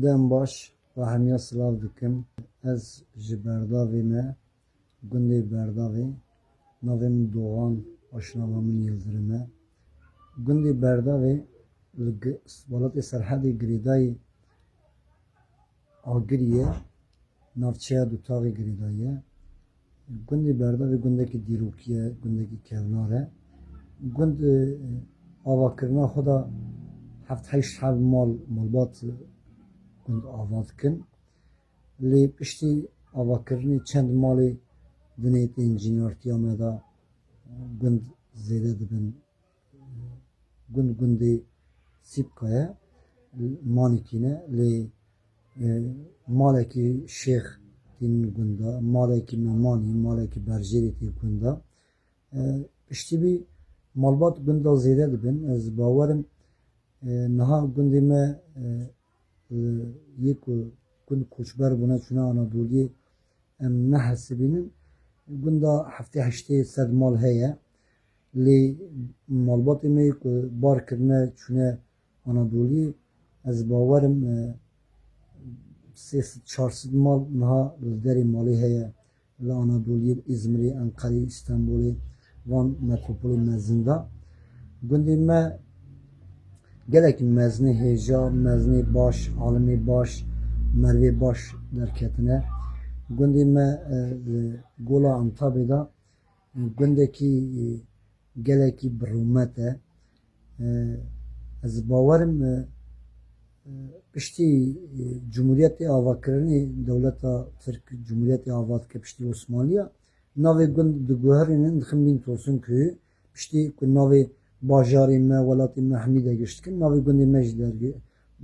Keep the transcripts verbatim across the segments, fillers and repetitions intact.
Dem baş, we hemiya silav dikim. Ez ji Berdavê me, gundê Berdavê. Navê min Doğan, aşnava min Yildirim e. Gundê Berdavê li gi-, welatê Serhedê girêdayî Agirî ye, navçeya Dutaxê girêdayî ye. Gundê Berdavê gundekî dîrokî ye, gundekî kevnar e. Gund, e, avakirina xwe de heft heşt heb mal, malbat, e, gund ava dikin. Lê piştî avakirinê çend malê dinê tên cînyartiya me de, e, gund zêde dibin. Gund gundê Sîpka ye, Manîkî ne, lê, e, malekî şêx tînin gunda, malekî memanî, malekî berjêrî tê gunda. E, piştî vî malbat gunda zêde dibin. Ez bawerim, e, niha gundê me, e, e, yê ku gund koçber bûne çûne Anadoliyê, em nehesibînin. Gunda heftê heştê sed mal heye. Lê malbatê me yê ku bar kirine çûne Anadoliyê, ez bawerim, e, sê sed çar sed mal niha li derê malê heye. Li Anadoliyê, li Îzmirê, Enqerê, Îstenbolê, van metropolê mezin de. Gundê me gelekî mezinê hêja, mezinê baş, alimê baş, merivê baş derketine. Gundê me, e, li Gola Antabê de, e, gundekî, e, gelekî bi rûmet e. E, ez bawerim, e, e, piştî, e, Cumhuriyetê avakirinê, dewleta Tirk Cumhuriyetê ava dike piştî Osmaniya. Navê gund diguherînin, dixin Bîntosin köyü. Piştî ku navê bajarê me, welatê me hemî de giş dikin, navê gundê me jî dergi-,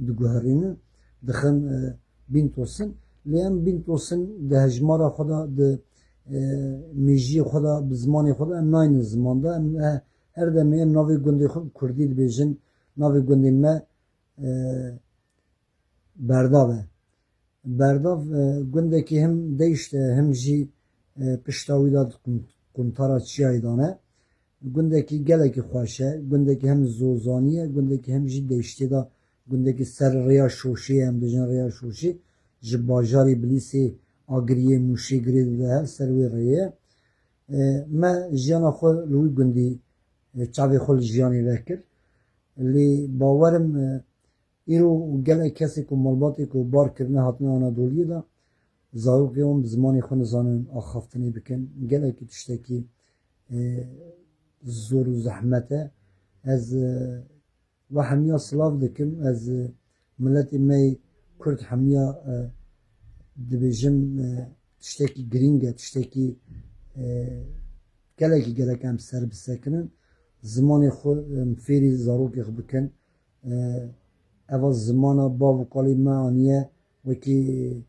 diguherînin, dixin, e, Bîntosin. Lê em Bîntosin di hejmara xwe de, di, e, mêjiyê xwe de, bi zimanê xwe de em naynin ziman de. Em, e, her demê em navê gundê xwe bi kurdî dibêjin, navê gundê me, e, Berdav e. Berdav, e, gundekî hem deyşt e, hem jî, e, pişta wî de di qun-, quntara çiyayê de ne. Gundekî gelekî xweş e, gundekî hem zozanî ye, gundekî hem jî deyştê de, gundekî ser rêya şoşê ye, em dibêjin rêya şoşê, ji bajarê Bilîsê, Agiriyê, Mûşê girê dide hev ser wê rêyê ye. E, me jiyana xwe li wî gundî, e, çavê xwe li jiyanê vekir. Lê bawerim, e, îro gelek kesê ku malbatê ku bar kirine hatine Anadoliyê de, zarokê wan bi zimanê xwe nizanin axaftinê bikin. Gelekî tiştekî, e, zor û zehmet e. Ez, e, we hemiya silav dikim. Ez, e, miletê me yê Kurd hemiya, e, dibêjim, e, tiştekî girîng e, tiştekî, e, gelekî gerek em ser bisekinin. Zimanê xwe, em fêrî zarokê xwe bikin. E, eva zimana bav û kalê me aniye wekî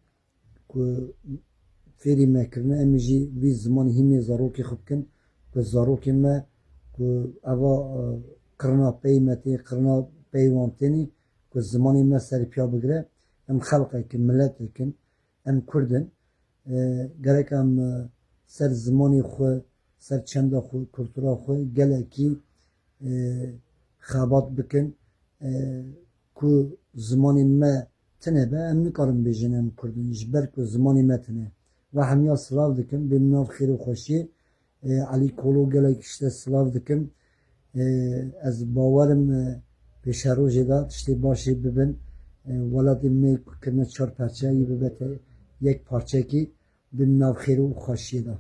ku fêrî me kirine, em jî vî zimanî hîmê zarokê xwe bikin, ku zarokê me ku eva, e, qirina pey me tê, qirina pey wan tênî, ku zimanê me serî piya bigire, em xelqek in, miletek in, em Kurd in. E, gerek em, e, ser zimanê xwe, ser çenda xwe, kultura xwe gelekî, e, xebat bikin, e, ku zimanê me tune be, em nikarin bêjin em Kurd in, ji ber ku zimanê me tune. We hemiya silav dikim, bê min nav xêr û xweşiyê. E, Elî Kolo gelek ji te silav dikim. E, ez bawerim, e, pêşerojê de tiştê başê bibin. E, welatê me ku kirine çar parçe, yê bibe te yek parçekî, bê min nav xêr û xweşiyê de.